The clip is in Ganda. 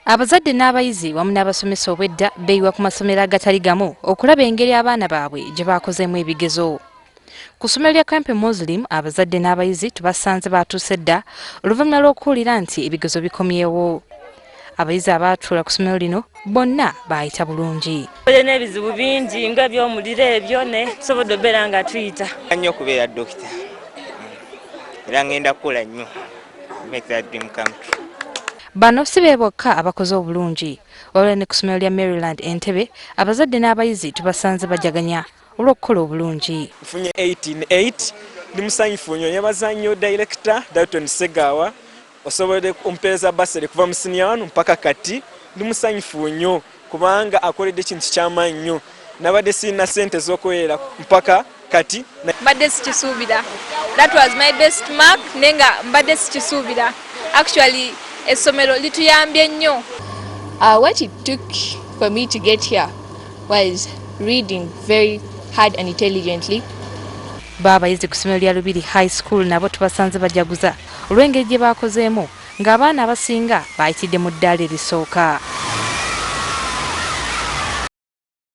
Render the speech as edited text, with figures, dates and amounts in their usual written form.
Abazadde n'abayizi wamu n'abasomesa obwedda beeyiwa ku masomero agatali gamu okulaba engeri abaana baabwe gye baakozeemu ebigezo. Ku ssomero lya Kawempe Muslim abazadde n'abayizi tubasanze baatuuse dda oluvannyuma lw'okuwulira nti ebigezo bikomyewo. Abayizi abaatuula ku ssomero lino bonna baayita bulungi. Olina ebizibu bingi nga eby'omuliro ebyo ne tusobodde obeera nga tuyita. Nnyo okubeera dokita era ngenda kukola nnyo make that dream come true. Bano si be bokka abakoze obulungi wabula ne ku ssomero lya Maryland Entebbe abazadde n'abayizi tubasanze bajaganya olw'okukola obulungi. Nfunye 8 ndi musanyufu nnyo, nyebaza nnyo director Dalton Segawa osobodde kumpeereza bursary kuva mu senior 1 mpaka kati. Ndi musanyufu nnyo kubanga akoledde ekintu ky'amaanyi nnyo, nabadde sirina ssente z'okwerera mpaka kati. Mbadde sikisuubira, that was my best mark, naye nga mbadde sikisuubira. Actually essomero lituyambye nnyo. What it took for me to get here was reading very hard and intelligently. Bo abayizi ku ssomero lya Lubiri High School nabo tubasanze bajaguza olw'engeri gye baakozeemu ng'abaana abasinga baayitidde mu ddaala erisooka.